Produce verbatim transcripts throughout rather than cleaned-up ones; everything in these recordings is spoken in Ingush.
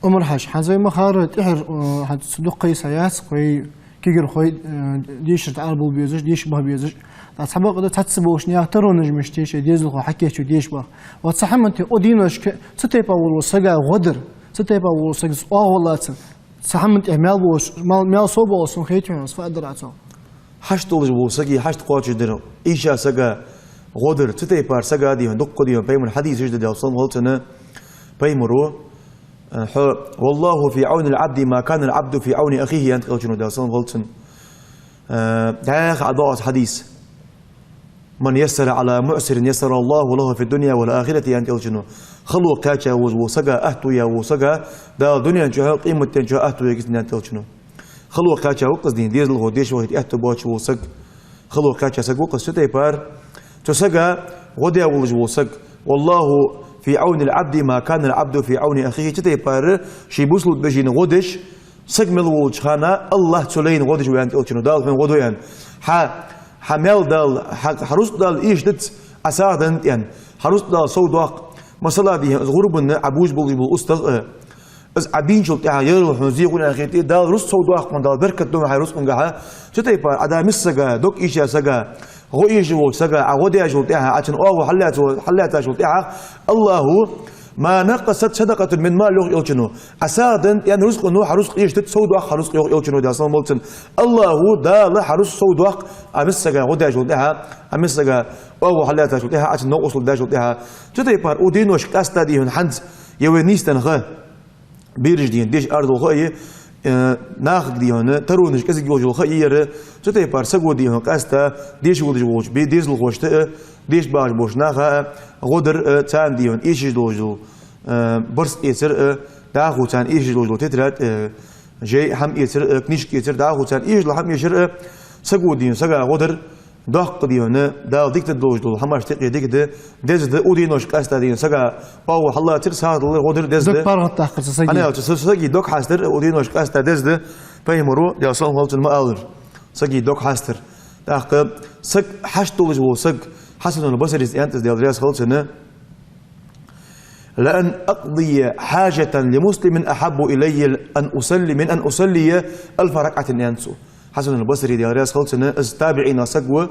Ӏумар-Хьажа, хӀанз вай ма харра тӀехьара, э, хӀанз цу дукха йиса яц, вай кагирхой, э, дешара тӀа арабовла безаш, деша баха безаш. ТӀаккха цхьабакъда цхьацца болча наьха таронаш мишта я, шоай дезалхо хьакийчо деша баха. Ва цу хӀаман тӀа, укх деношка, цу тайпара волча сага гӀо дар, цу тайпара волча сагаца оагӀув лацар, цу хӀаман тӀа маьл болаш, маьл, маьл совбоалаш сона хетий хьона, аз фу аргдар Ӏа цох? Хьашт долаш волча сага хьашт кхоачашдар, ийша сага гӀо дар, цу тайпара сага дийхьа, дукха дийхьа, пайхамара хьадисаш да, Даьла салам хилда цунна, пайхамара, э, хьо, «والله في عون العبد ما كان العبد في عون أخيه», аьннад Элчано, Даьла салам хилда цунна. Э, дӀаьха Ӏа доагӀа хьадис. «من يسر على معسر يسر الله له في الدنيا والآخرة», аьннад Элчано. Хало кхаьча волаш вола сага, аьттув я вола сага, Дала дунен чухь, къематден чухь аьттув ергья цунна, аьннад Элчано. Хало кхаьча ва-кх из дийхьа, дезалхо деша вахийта аьттув боацаш вола саг. Хало кхаьча саг ва-кх из цу тайпара. Цу сага гӀо деш волаш вола саг. «والله في عون العبد ما كان العبد في عون أخيه», цу тайпара ший бусалба вежийна гӀо деш, саг мел волча хана АллахӀ цу лайна гӀо деш ва, аьннад Элчано, Дала хьона гӀо ду аьнна. Хьа, хьа маьл Дала, хьа, хьа рузкъ Дала эшадац Ӏа сагӀа денна тӀа аьнна. Хьа рузкъ Дала совдоаккх. Масала дийхьа, из гӀурбанна Ӏа бувш болаш бола уст да, э, из Ӏа бийначул тӀехьагӀа ерригача хьона зе хургйолаш хетий, Дала рузкъ совдоаккх хьона, Дала беркат ду хьай рузкъангахьа. Цу тайпара Ӏа да миссага, дог ийша сага, гӀо эша волча сага Ӏа гӀо деш волчул тӀехьагӀа, Ӏа цунна оагӀув хьаллаьца-, хьаллаьцачул тӀехьагӀа, АллахӀа «ما نقصت صدقة من مال», йоах Элчано. Ӏа сагӀа денна тӀа аьнна рузкъано хьа рузкъ эшадац, совдоаккх хьа рузкъ, йоах Элчано, Даьла салам хилда цунна. АллахӀа, Дала хьа рузкъ совдоаккх Ӏа миссага гӀо деш волчул тӀехьагӀа, Ӏа миссага оагӀув хьаллаьцачул тӀехьагӀа, Ӏа цунна новкъостал деш волчул тӀехьагӀа. Цу тайпара укх деношка къаьстта дийхьа хӀанз, е вай нийсденна ха, бераш дийхьа деша арадовла ха я, э, нахага дийхьа таронаш кӀезига йолаш йола ха я ер. Цу тайпара саго дийхьа къаьстта деша волаш волча бе-, дезалхошта а, деша багӀаш болча наха а гӀо дар а, царна дийхьа эшаш долаш дола, э, барзкъа эцар а, дӀахо царна эшаш долаш дола тетрадь, э, жай хӀама эцар а, книжка эцар а, дӀахо царна эшаш дола хӀама эшар а, саго дийхьа сага гӀо дар, доккха дийхьа Дала дика дергдолаш дола хӀамашта юкъе дика да, деза да, укх деношка къаьстта дийхьа сага оагӀув хьаллацар, сагӀа далар, гӀо дар деза да. Дог паргӀатдаккхар цу сага. ХӀана аьлча, цу сага дог хьастар укх деношка къаьстта деза да, пайхамара, Даьла салам хилда цунна, ма аллара: сага дог хьастар. ТӀаккха саг, хьашт долаш вола саг, Хьасанул Басрийс аьннад из, Даьла раьза хилда цунна: «لأن أقضي حاجة لمسلم أحب إلي أن أصلي، من أن أصلي ألف ركعة», аьннад цо. Хьасанул Басри, Даьла раьза хилда цунна, из табиӀинех саг ва,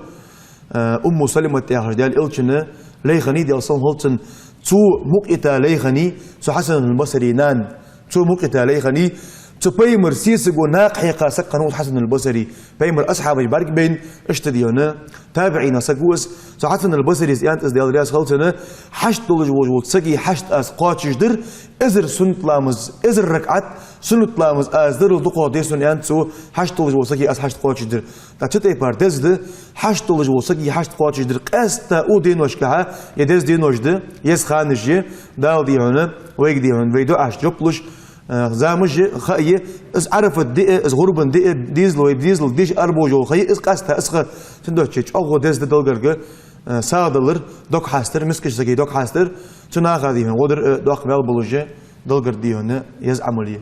э, Умму Саламат яхаш, Даьла Элчана лай хиннай, Даьла салам хилда цунна. Цо мукъа йита лай хиннай цу Хьасанул Басрий нана. Цо мукъа йита лай хиннай. Цу пайхамара сесаго накха хьекха саг хиннав Хьасанул Басри. Пайхамара асхьабаш бӀаргабайна, иштта дийхьа табиӀинех саг ва из. Цу Хьасанул Басрийс аьннад из, Даьла раьза хилда цунна: «Хьашт долаш волаш волча сага хьашт аз кхоачашдар, эзар суннат ламаз, эзар ракаӀат суннат ламаз аз дарал дукхагӀа да сона», аьннад цо, «хьашт долаш волча сага аз хьашт кхоачашдар». ТӀаккха цу тайпара деза да, хьашт долаш волча сага хьашт кхоачашдар. Къаьстта укх деношкахьа, е деза денош да, еза ханаш я, Дала дийхьа вайга дийхьа вай дуӀашта жоп луш, э, замаш я, ха я, из Ӏарафат ди а, из гӀурбан ди а, дезал, вай дезал деша арабовлаш йола ха я, из къаьстта из ха. Цудухьа чӀоагӀа деза да Даьлагара, э, сагӀа далар, дог хьастар, мискача сага дог хьастар, цу наха дийхьа гӀо дар, э, доккха маьл болаш я, Даьлагара дийхьа еза Ӏамал я.